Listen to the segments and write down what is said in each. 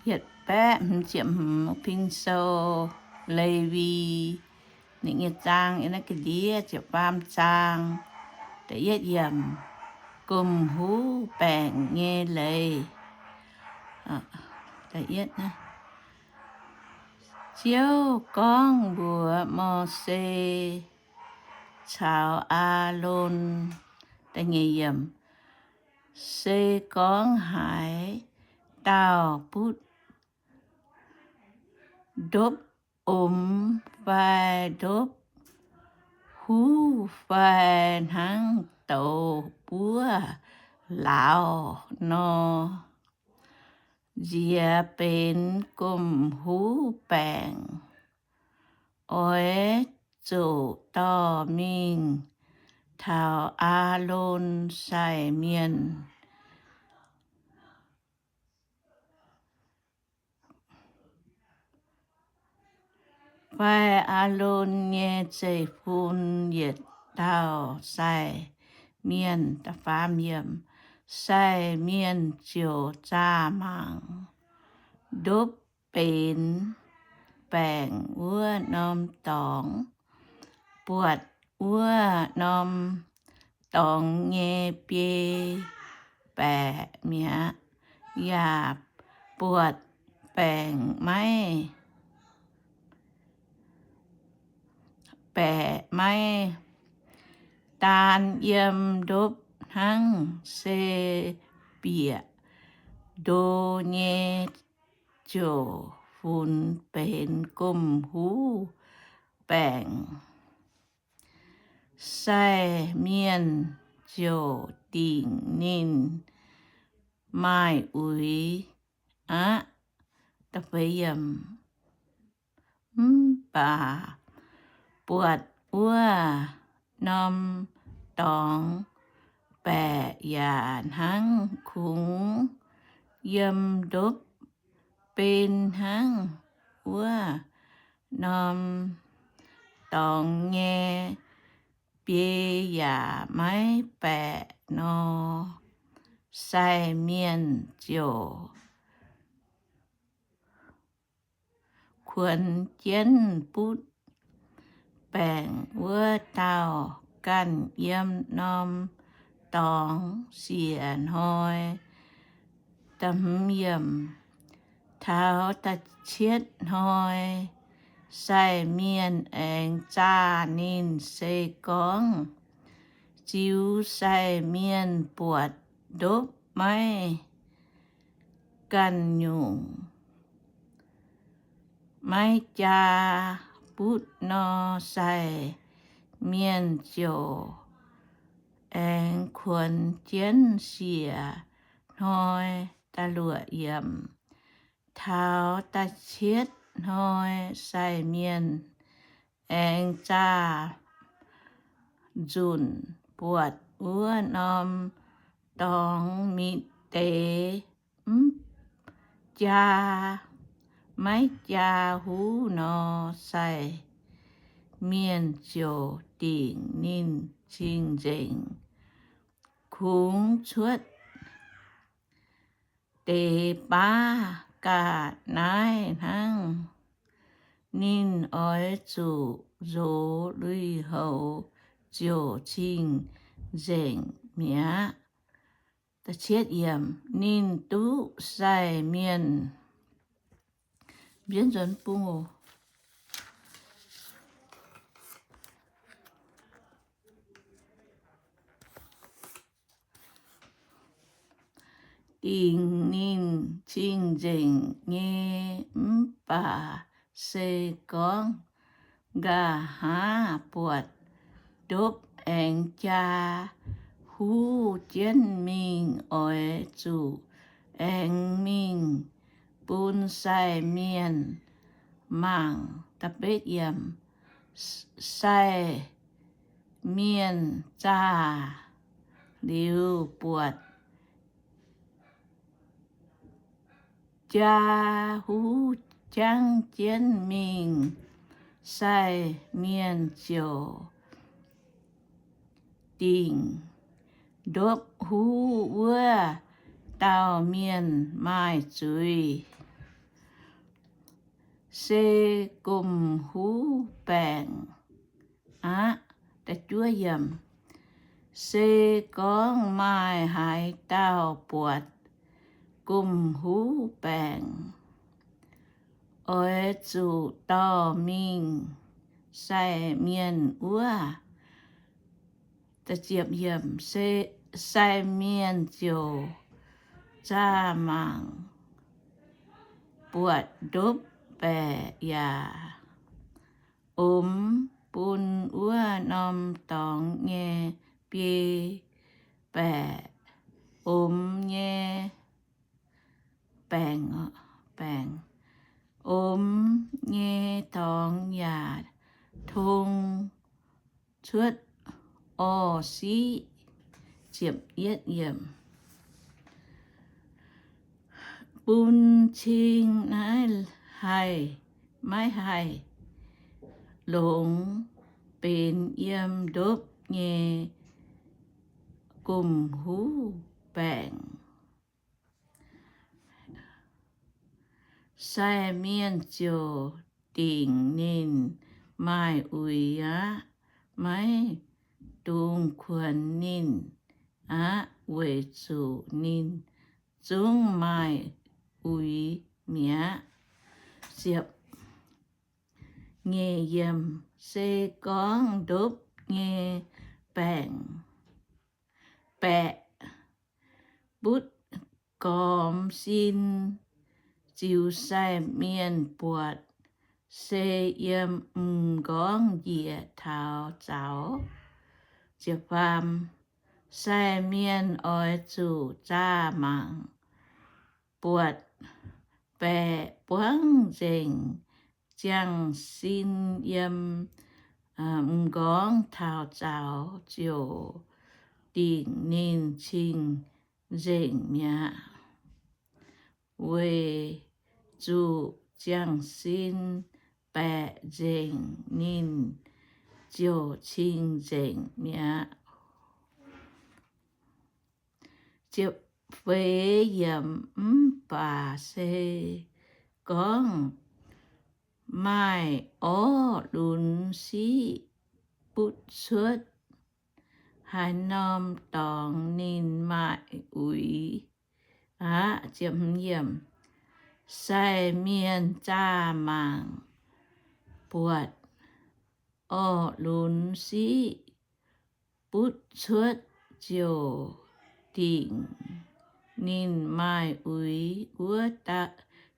Yietc baeqv hmz ziepc hmz, Pin Sou, Lewi, ninh nyei zaang yiem naaiv ga'ndiev ziepc faam zaang, da'yietv yiemc, gomh huv baengc nyei leiz. Ziouv gorngv mbuox Mose caux Aalon, se gorngv haaix dauh butv ndopv omx fai ndopv huv fai hnangv douz buov lauz nor, nziex benx gomh huv baengc. Oix zuqc dorh mingh taux Aalon sai mienh fai Aalon nyei zeiv-fun yietc dauh sai mienh. Sai mienh ziouc zaah mangc ndopv benx baengc wuov norm dorngx, buatc wuov norm dorngx nyei biei baeqc mi'aqv, yaac buatc baengc maiv, baeqc maiv daan yiem ndopv hnangv, se bieqc ndo nyei ziouc funx benx gomh huv baengc. Sai mienh ziouc dingc ninh maaih uix aqv. Mv baac buatc wuov norm dorngx baeqc yaac hnangv kungx yiem ndopv, benx hnangv wuov norm dorngx nyei biei yaac maiv baeqc nor, sai mienh ziouc kuonx jienv butv baengc wuov dauh ganh yiem norm dorngx siec hnoi. Taux da'cietv hnoi, sai mienh aengx zaah ninh, se gorngv ziux sai mienh buatc ndopv maiv ganh nyungc, maiv jaa butv nor, sai mienh ziouc aengx kuonx jienv siec hnoi. Taux da'cietv hnoi, sai mienh aengx zaah nzunc buatc wuov norm dorngx mitc deix, mv jaa, maiv jaa huv nor, sai mienh ziouc dingc ninh cing-nzengc, kungx cuotv deix baav ga'naaiv hnangv. Ninh oix zuqc nzox lui-houx ziouc cing-nzengc mi'aqv. Ninh duqv sai mienh, dingc ninh cing-nzengc nyei, mv baac se gorngv nqa'haav buatc ndopv aengx jaa huv jienv mingh, oix zuqc aengx mingh bun sai mienh mangc. Sai mienh zaah liuz buatc jaa huv jangv jienv mingh, sai mienh ziouc dingc ndopv huv wuov dauh mienh maaih zuiz. se gomh huv baengc aqv. Se gorngv maaih haaix dauh buatc gomh huv baengc, oix zuqc dorh mingh sai mienh wuov. Sai mienh ziouc zaah mangc buatc ndopv baeqc yaac omx bun wuov norm dorngx nyei biei baeqc, omx nyei baengc, omx nyei dorngx yaac tong cuotv orv siqv. Bun cing naaiv haih, maiv haih longx benx yiem ndopv nyei gomh huv baengc. Sai mienh ziouc dingc ninh maaih uix aqv, maiv dungx kuonx ninh aqv, weic zuqc ninh zungv maaih uix mi'aqv. Se gorngv ndopv nyei baengc, baeqc butv gormx sin ziux sai mienh buatc, se yiem m'nqorngv njiec taux zaux. Sai mienh oix zuqc zaah mangc buatc baeqc buangv nzengc ziangh sin yiem m'nqorngv taux zaux ziouc dingc ninh cing-nzengc mi'aqv. Weic zuqc ziangh sin baeqc nzengc, ninh ziouc cing-nzengc mi'aqv. Feix yiemc, mv baac se gorngv maaih orv lunx siqv butv cuotv, haaix norm dorngx ninh maaih uix aqv. Sai mienh zaah mangc buatc orv lunx siqv butv cuotv ziouc dingc ninh maaih uix wuov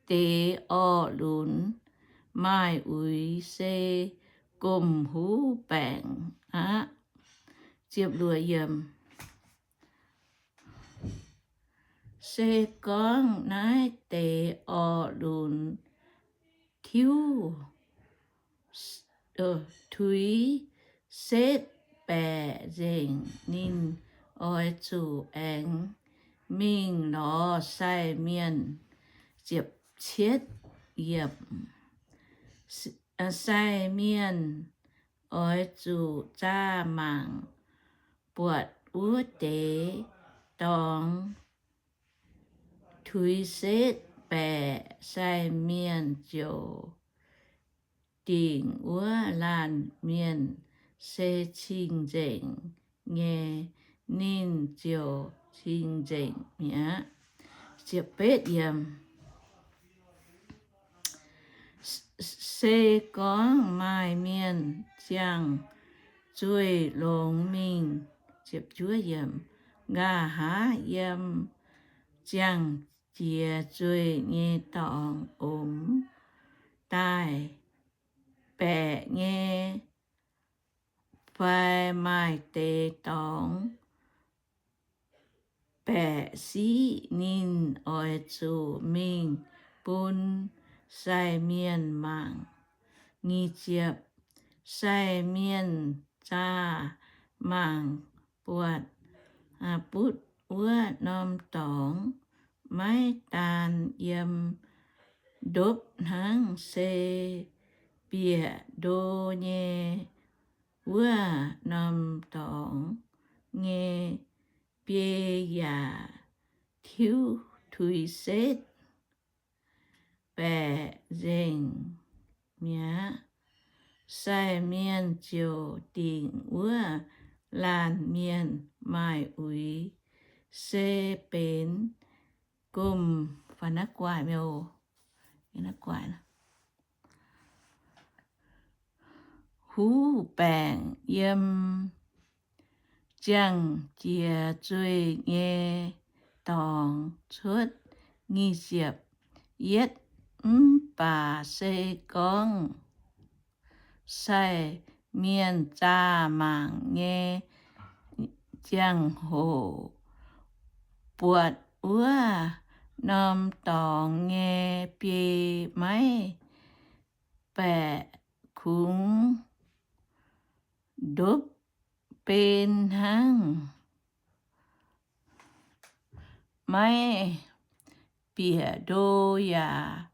deix orv lunx. Maaih uix se gomh huv baengc aqv. Se gorngv naaiv deix orv lunx tiuv, tuix setv baeqc nzengc, ninh oix zuqc aengx mingh lorz sai mienh. Sai mienh oix zuqc zaah mangc buatc wuov deix dorngx tuix setv baeqc, sai mienh ziouc dingc wuov laanh mienh se cing-nzengc nyei, ninh ziouc cing-nzengc mi'aqv. Se gorngv maaih mienh ziangh zueih longx mingh, nqa'haav yiem ziangh jiex zueih nyei dorngx omx daaih baeqc nyei, fai maaih deix dorngx baeqc siqv, ninh oix zuqc mingh bun sai mienh mangc. Sai mienh zaah mangc buatc butv wuov norm dorngx maiv daan yiem ndopv hnangv, se bieqc ndo nyei wuov norm dorngx nyei biei yaac tiuv tuix setv baeqc nzengc. mi'aqv. Sai mienh ziouc dingc wuov laanh mienh maaih uix, se benx gomh huv baengc yiem ziangh jiex zueih nyei dorngx cuotv. Nyic ziepc yietv. Mv baac se gorngv sai mienh zaah mangc nyei ziangh hoc, buatc wuov norm dorngx nyei biei maiv baeqc kungx ndopv ben hnangv, maiv bieqc ndo yaac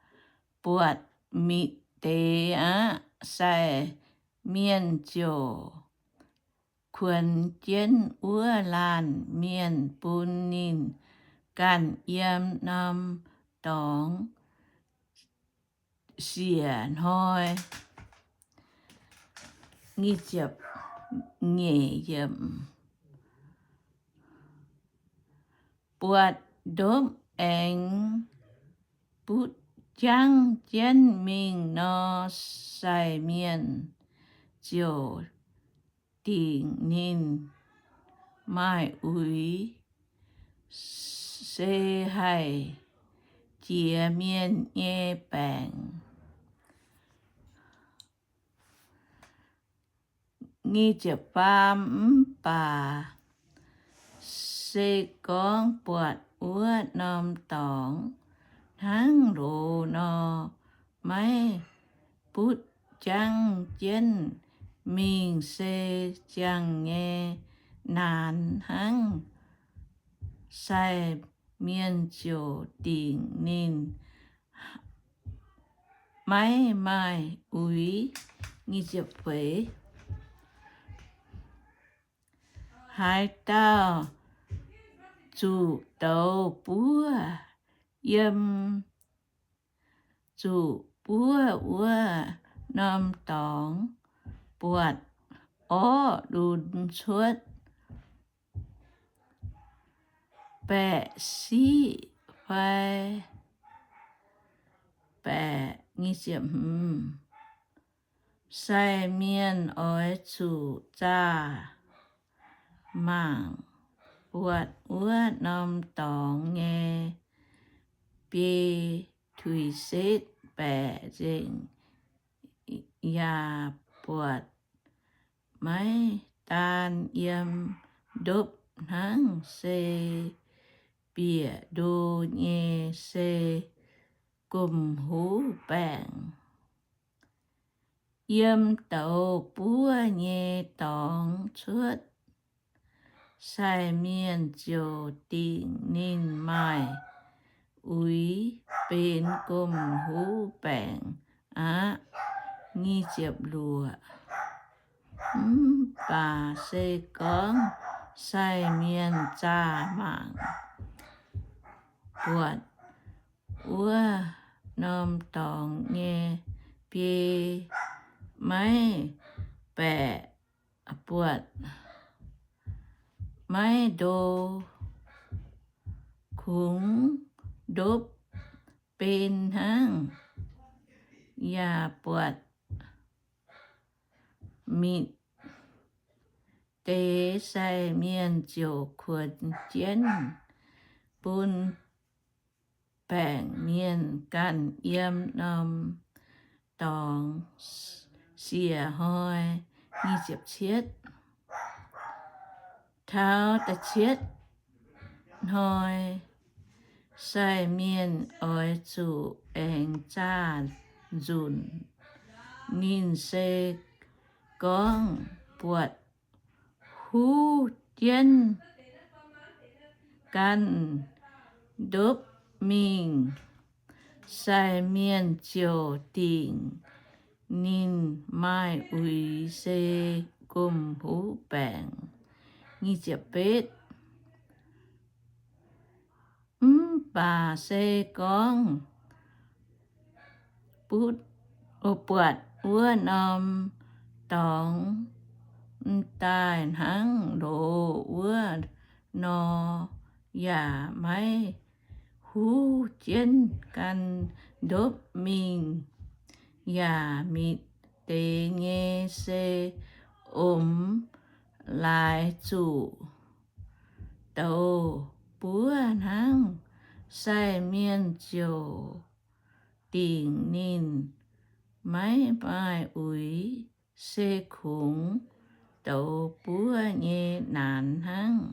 buatc mitc deix aqv. Sai mienh ziouc kuonx jienv wuov laanh mienh bun ninh ganh yiem norm dorngx siec hnoi. Buatc ndopv aengx butv jangv jienv mingh nor, sai mienh ziouc dingc ninh maaih uix, se haih jiex mienh nyei baengc. Nyic ziepc faam. Mv baac se gorngv buatc wuov norm dorngx hnangv loz nor, maiv butv jangv jienv mingh, se ziangh nyei naanx hnangv, sai mienh ziouc dingc ninh maiv maaih uix. Haaix dauh zuqc douz buov yiem, zuqc buov wuov norm dorngx, buatc orqv lunx cuotv baeqc siqv fai baeqc, sai mienh oix zuqc zaah mangc buatc wuov norm dorngx nyei biei tuix setv baeqc nzengc, yaac buatc maiv daan yiem ndopv hnangv, se bieqc ndo nyei, se gomh huv baengc. Yiem douz buov nyei dorngx cuotv, sai mienh ziouc dingc ninh maaih uix benx gomh huv baengc aqv. Mv baac se gorngv sai mienh zaah mangc buatc wuov norm dorngx nyei biei maiv baeqc, buatc maiv ndo, kungx ndopv ben hnangv, yaac buatc mitc deix, sai mienh ziouc kuonx jienv bun baengc mienh ganh yiem norm dorngx siec hnoi. Taux da'cietv hnoi, sai mienh oix zuqc aengx zaah nzunc. Ninh se gorngv buatc huv jienv ganh ndopv mingh, sai mienh ziouc dingc ninh maaih uix se gomh huv baengc. Mv baac se gorngv butv buatc wuov norm dorngx m'daaih hnangv loz wuov nor, yaac maiv huv jienv gan ndopv mingh, yaac mitc deix nyei se omx laaix zuqc douz buov hnangv. Sai mienh ziouc dingc ninh maiv maaih uix, se kungx douz buov nyei naanx hnangv.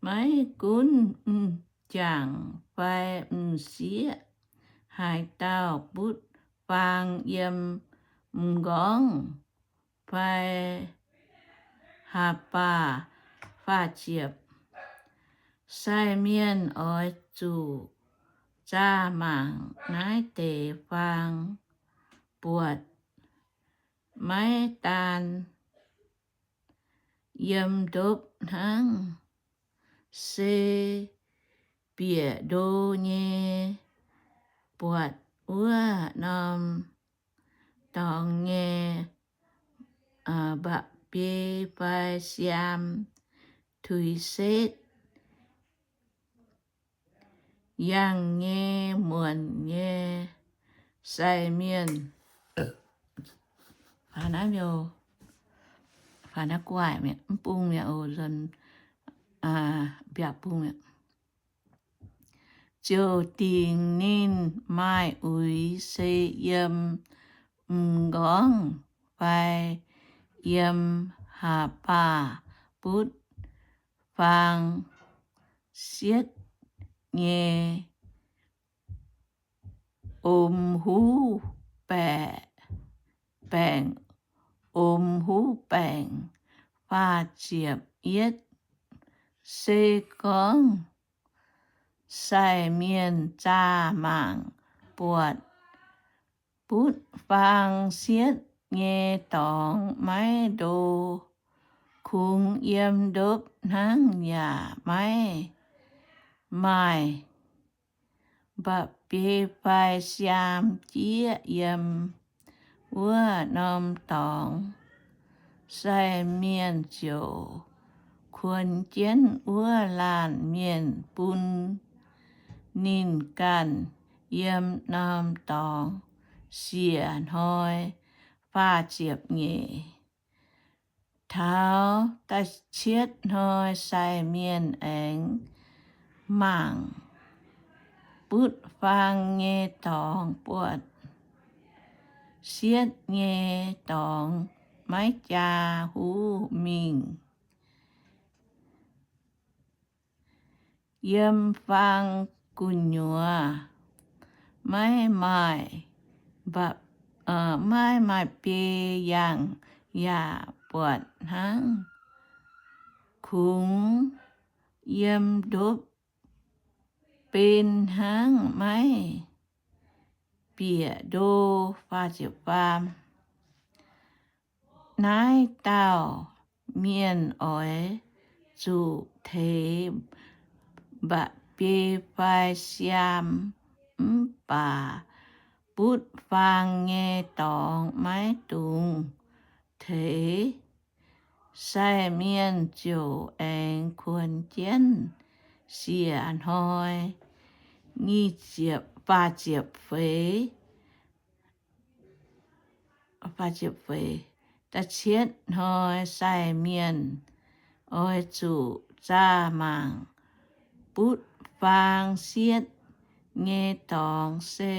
Maiv gunv m'jangc fai m'sieqv, haaix dauh butv faang yiem m'nqorngv fai haa-baah faah ziepc, sai mienh oix zuqc zaah mangc naaiv deix faang buatc, maiv daan yiem ndopv hnangv, se bieqc ndo nyei buatc wuov norm dorngx nyei mba'biei fai siaam tuix setv, yangh nyei muonc nyei sai mienh. Faaux naaiv gu'nguaaic mv bung mi'aqv, nzunc mbiaauc bung mi'aqv. Ziouc dingc ninh maaih uix se yiem m'nqorngv fai yiem haa-baah butv faang sietv nyei omx huv baengc, omx huv baengc. Faah ziepc yietv, se gorngv sai mienh zaah mangc buatc butv faang sietv nyei dorngx maiv ndo, kungx yiem ndopv hnangv yaac maiv maaih mba'biei fai siaam jieqv yiem wuov norm dorngx, sai mienh ziouc kuonx jienv wuov laanh mienh bun ninh ganh yiem norm dorngx siec hnoi. Faah ziepc nyeic, taux da'cietv hnoi sai mienh aengx mangc butv faang nyei dorngx, buatc sietv nyei dorngx maiv jaa huv mingh. Yiem faang gu'nyuoz maiv maaih, maiv maaih biei yangh yaac buatc hnangv. Kungx yiem ndopv ben hnangv maiv bieqc ndo. Naaiv dauh mienh oix zuqc teix mba'biei fai siaam, mv baac butv faang nyei dorngx maiv dungx teix. Sai mienh ziouc aengx kuonx jienv siec hnoi. Nyic ziepc, faah ziepc feix, faah ziepc feix, da'cietv hnoi sai mienh oix zuqc zaah mangc butv faang sietv nyei dorngx, se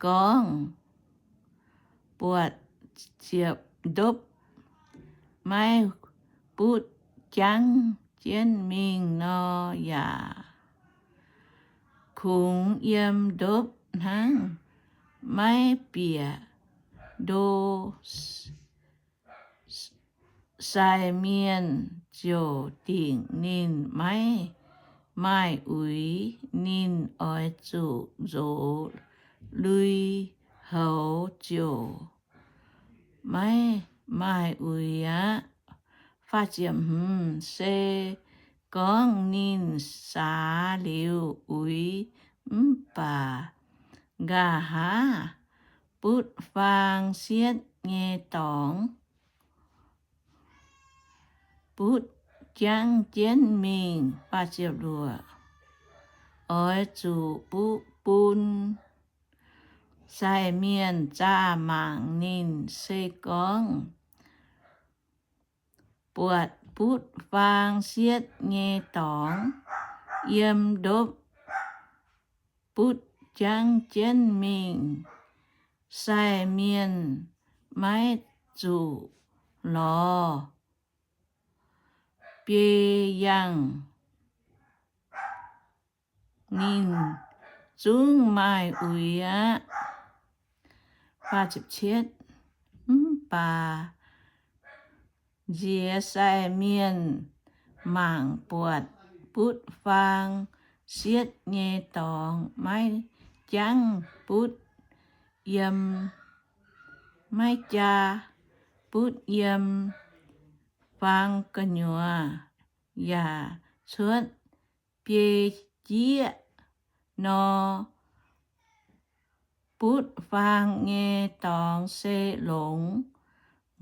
gorngv buatc ziepc ndopv maiv butv jangv jienv mingh nor, yaac kungx yiem ndopv hnangv, maiv bieqc ndo. Sai mienh ziouc dingc ninh maiv maaih uix. Ninh oix zuqc nzox lui-houx ziouc maiv maaih uix aqv. Faah ziepc hmz, se gorngv ninh saax liuz uix, mv baac nqa'haav butv faang sietv nyei dorngx butv jangv jienv mingh. Oix zuqc bun sai mienh zaah mangc ninh. Se gorngv buatc butv faang sietv nyei dorngx yiem ndopv butv jangv jienv mingh, sai mienh maiv zuqc lorz biei yangh. Ninh zungv maaih uix aqv. Mv baac nziex sai mienh mangc buatc butv faang sietv nyei dorngx maiv jangv butv yiem, maiv jaa butv yiem faang gu'nyuoz, yaac cuotv biei jieqv nor, butv faang nyei dorngx se longx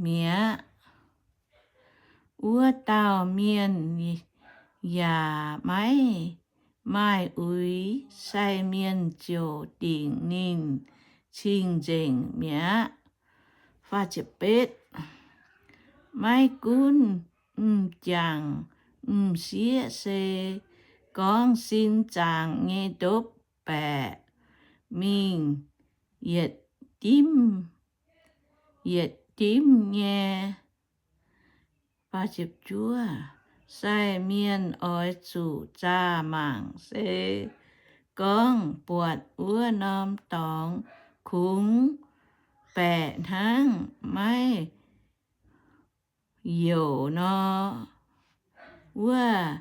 mi'aqv. Wuov dauh mienh yaac maiv maaih uix, sai mienh ziouc dingc ninh cing-nzengc mi'aqv. Maiv gunv m'jangc m'sieqv, se gorngv sin zaangc nyei ndopv baeqc mingh yietc dimv yietc dimv nyei, sai mienh oix zuqc zaah mangc. Se gorngv buatc wuov norm dorngx kungx baeqc hnangv maiv youc nor, wuov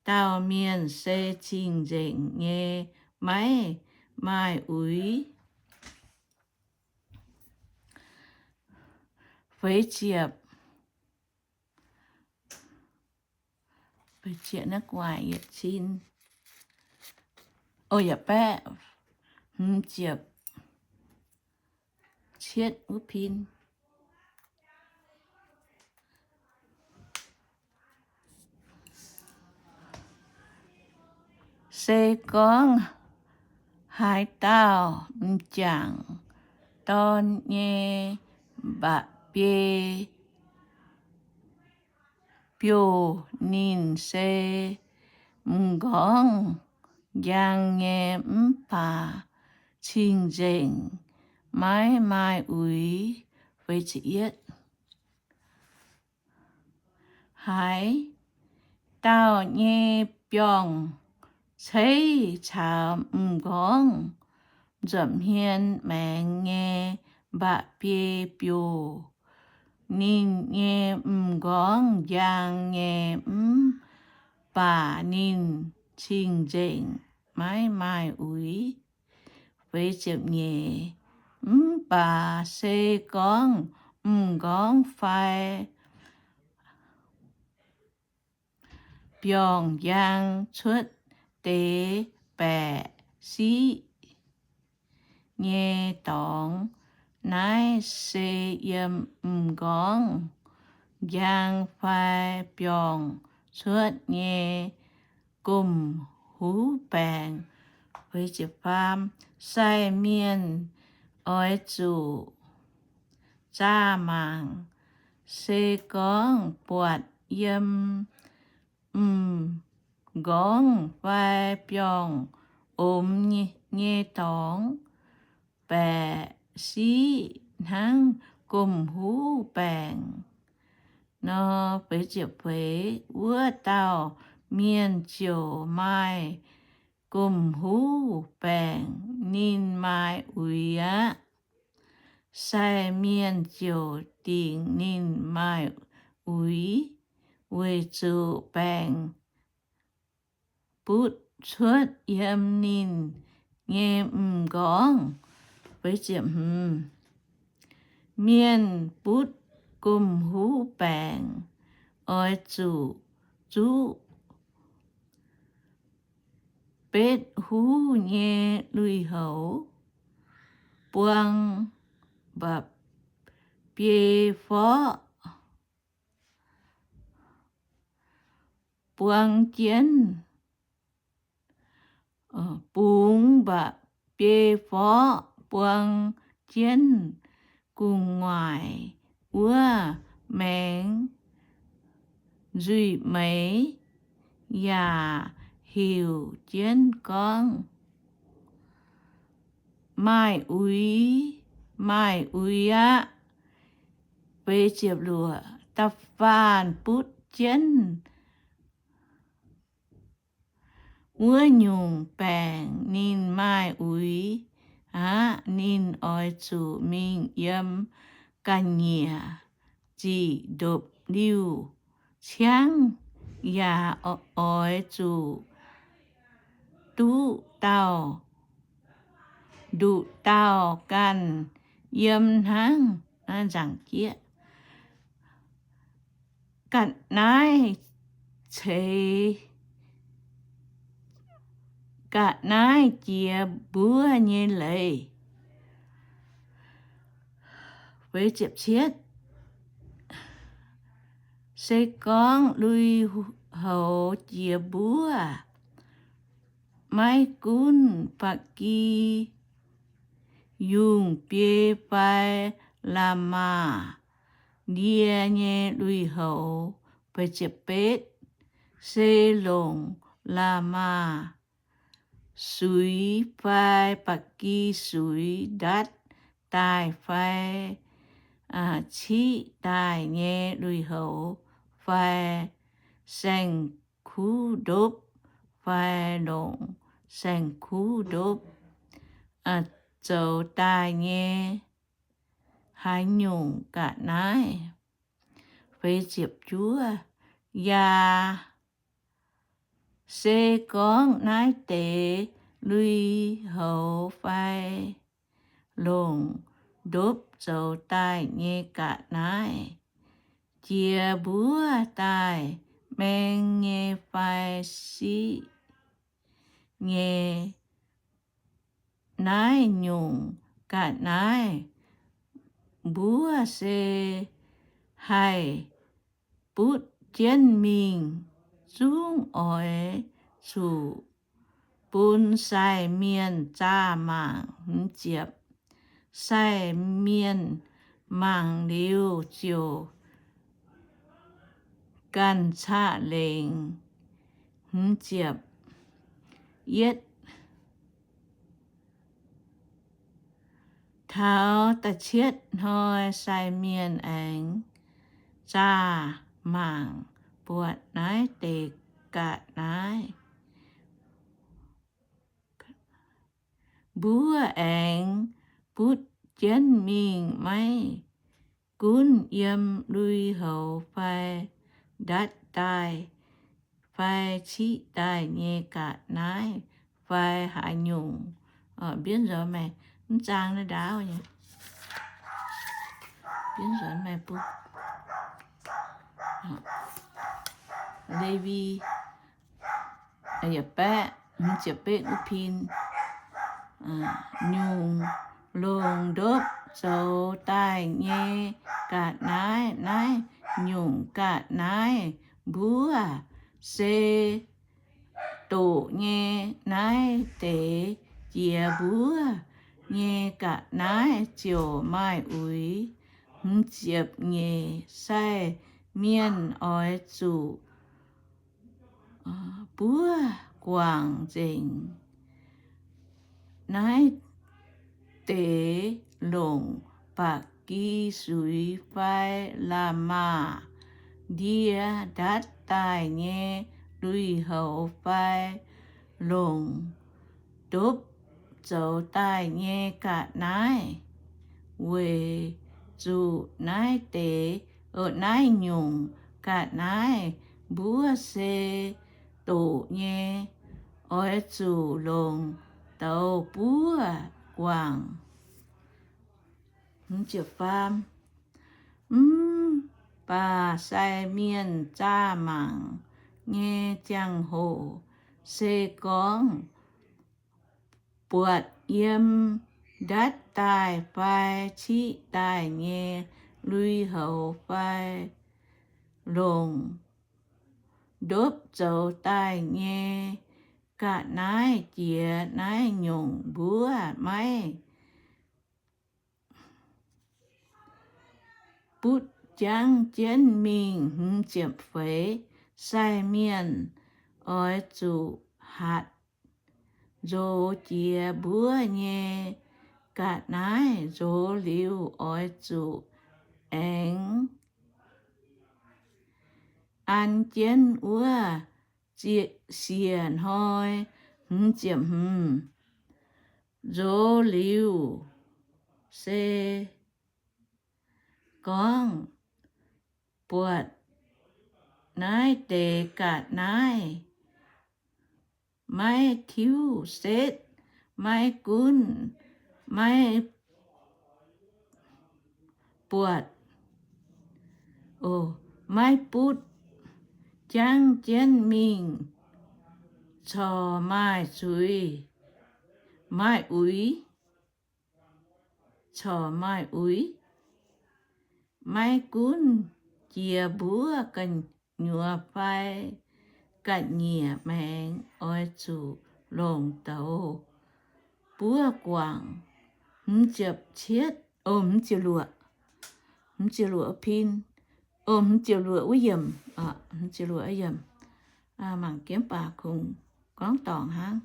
dauh mienh se cing-nzengc nyei, maiv maaih uix. Feix ziepc, feix ziepc naaiv gu'nguaaic yietc cin, o, yietc baeqv hmz ziepc cietv wuov pin. Se gorngv haaix dauh m'jangc dorn nyei mba'biei biouv ninh, se m'nqorngv njang nyei mv baac cing-nzengc, maiv maaih uix. Haaix dauh nyei biorngc-ceiv caux m'nqorngv nzuonx hmien maengx nyei mba'biei biouv, ninh nyei m'nqorngv njang nyei mv baac ninh cing-nzengc, maiv maaih uix. Mv baac se gorngv m'nqorngv fai biorngc njang cuotv deix baeqc siqv nyei dorngx, naaiv se yiem m'nqorngv njang fai biorngc cuotv nyei gomh huv baengc. Sai mienh oix zuqc zaah mangc. Se gorngv buatc yiem m'nqorngv fai biorngc omx nyei dorngx baeqc siqv hnangv gomh huv baengc nor, wuov dauh mienh ziouc maaih gomh huv baengc, ninh maaih uix aqv. Sai mienh ziouc dingc ninh maaih uix, weic zuqc baengc butv cuotv yiem ninh nyei m'nqorngv. Mienh butv gomh huv baengc oix zuqc zuqv betv huv nyei lui-houx, buang mba'biei forqv, buang jienv, bungx mba'biei forqv buang jienv gu'nguaaic wuov maengx nzuih meix, yaac heuc jienv gorngv, Maaih uix, maaih uix aqv. Da'faanh butv jienv wuov nyungc baengc ninh maaih uix aqv. Ninh oix zuqc mingh yiem ga'nyiec ziqc ndopv-liuh ciangv, yaac oix zuqc duqv dauh, nduqc dauh ganh yiem hnangv. Nzangc jieqv, ga'naaiv ceix, ga'naaiv jiex mbuov nyei leiz. Se gorngv lui-houx jiex mbuov, maiv gunv ba'gi yungh biei fai la'maah ndie nyei lui-houx, se longc la'maah suix fai ba'gi suix ndatv daaih fai ciqv daaih nyei lui-houx, fai saeng-kuv ndopv fai longc saeng-kuv ndopv zoux daaih nyei haaix nyungc ga'naaiv. Yaac se gorngv naaiv deix lui-houx fai longc ndopv zoux daaih nyei ga'naaiv jiex mbuov daaih, maeng nyei fai siqv nyei, naaiv nyungc ga'naaiv mbuov se haih butv jienv mingh, zungv oix zuqc bun sai mienh zaah mangc. Sai mienh mangc liuz ziouc ganh caqv lengc. Yietv, taux da'cietv hnoi sai mienh aengx zaah mangc buatc naaiv deix ga'naaiv, mbuov aengx butv jienv mingh, maiv gunv yiem lui-houx fai ndatv daaih fai ciqv daaih nyei ga'naaiv fai haaix nyungc. Mbienv nzox maaih mv zaang naaiv ndaauv nyei. Mbienv nzox maaih buo. Lewi, yietc baeqv hmz ziepc betv wuov pin. Nyungc longc ndopv zoux daaih nyei ga'naaiv, naaiv nyungc ga'naaiv mbuov se doqc nyei. Naaiv deix jiex mbuov nyei ga'naaiv ziouc maaih uix. Hmz ziepc nyeic, sai mienh oix zuqc buov guangc nzengc. Naaiv deix longc ba'gi suix fai la'maah ndie ndatv daaih nyei lui-houx fai longc ndopv zoux daaih nyei ga'naaiv, weic zuqc naaiv deix, naaiv nyungc ga'naaiv mbuov se doqc nyei, oix zuqc longc douz buov guangc. Mv baac sai mienh zaah mangc nyei ziangh hoc, se gorngv buatc yiem ndatv daaih fai ciqv daaih nyei lui-houx fai longc ndopv zoux daaih nyei ga'naaiv jiex naaiv nyungc mbuov maiv butv jangv jienv mingh. Hmz ziepc feix. Sai mienh oix zuqc hatc nzox jiex mbuov nyei ga'naaiv. Nzox liuz oix zuqc aengx an jienv wuov siec hnoi. Hmz ziepc hmz. Nzox liuz se gorngv buatc naaiv deix ga'naaiv maiv tiuv setv, maiv gunv, maiv buatc, maiv butv jangv jienv mingh, corc maaih zuiz, maaih uix, corc maaih uix, maiv gunv jiex mbuov gu'nyuoz fai ga'nyiec maengx, oix zuqc longc douz buov guangc. Hmz ziepc cietv, o, hmz ziepc luoqc, hmz ziepc luoqc pin, o, hmz ziepc luoqc wuov yiemc, hmz ziepc luoqc wuov yiemc. Mangc jienv baac kungx gorngv dorngc hnangv.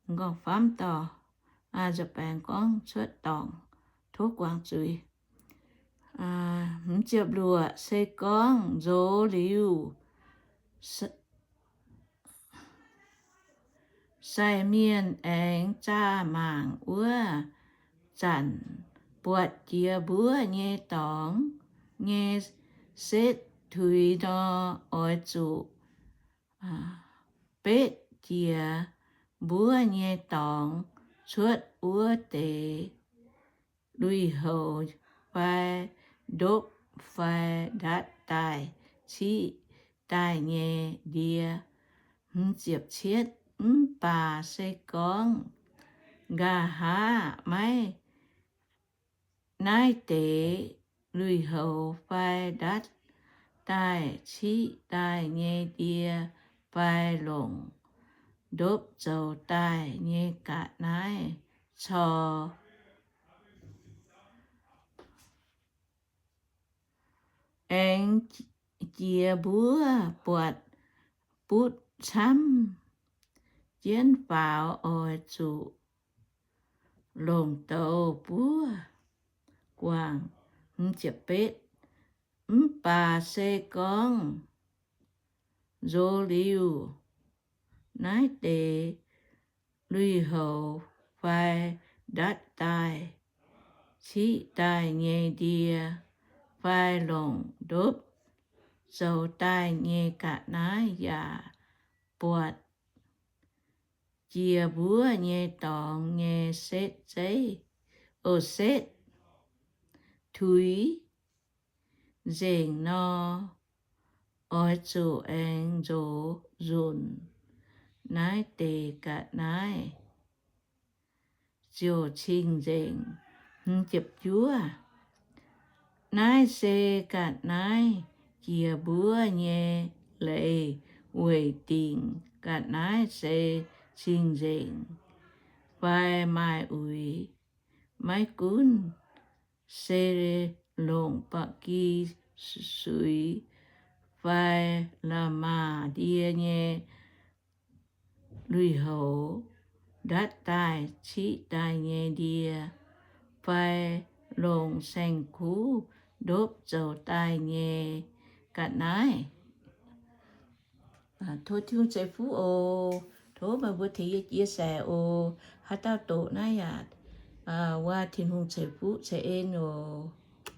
M'nqorngv famv dorh, nza'baengx gorngv cuotv dorngc, tov guangc zuiz. Hmz ziepc luoqc se gorngv nzox liuz, sai mienh aengx zaah mangc wuov zanc buatc jiex mbuov nyei dorngx nyei setv tuix nor, oix zuqc betv jiex mbuov nyei dorngx cuotv wuov deix lui-houx fai ndopv fai ndatv daaih ciqv daaih nyei ndie. Hmz ziepc cietv. Mv baac se gorngv nqa'haav maiv naaiv deix lui-houx fai ndatv daaih ciqv daaih nyei ndie fai longc ndopv zoux daaih nyei ga'naaiv corc aengx jiex mbuov buatc butv camv jienv faaux, oix zuqc longc douz buov guangc. Mv baac se gorngv nzox liuz naaiv deix lui-houx fai ndatv daaih ciqv daaih nyei ndie fai longc ndopv zoux daaih nyei ga'naaiv yaac buatc jiex mbuov nyei dorngx nyei setv zeiv, o, setv tuix nzengc nor, oix zuqc aengx nzox nzunc naaiv deix ga'naaiv ziouc cing-nzengc. Hmz ziepc juov. Naaiv se ga'naaiv jiex mbuov nyei leiz weic dingc ga'naaiv se cing-nzengc fai maaih uix. Maiv gunv se longc ba'gi suix fai la'maah ndie nyei lui-houx, ndatv daaih ciqv daaih nyei ndie, fai longc saeng-kuv ndopv zoux daaih nyei ga'naaiv. Tov Tin-Hungh ceix fuqv oc. Tov meih mbuo tengx yie chia sẻ oc. Haaix dauh doqc naaiv yaac waac Tin-Hungh ceix fuqv ceix en oc.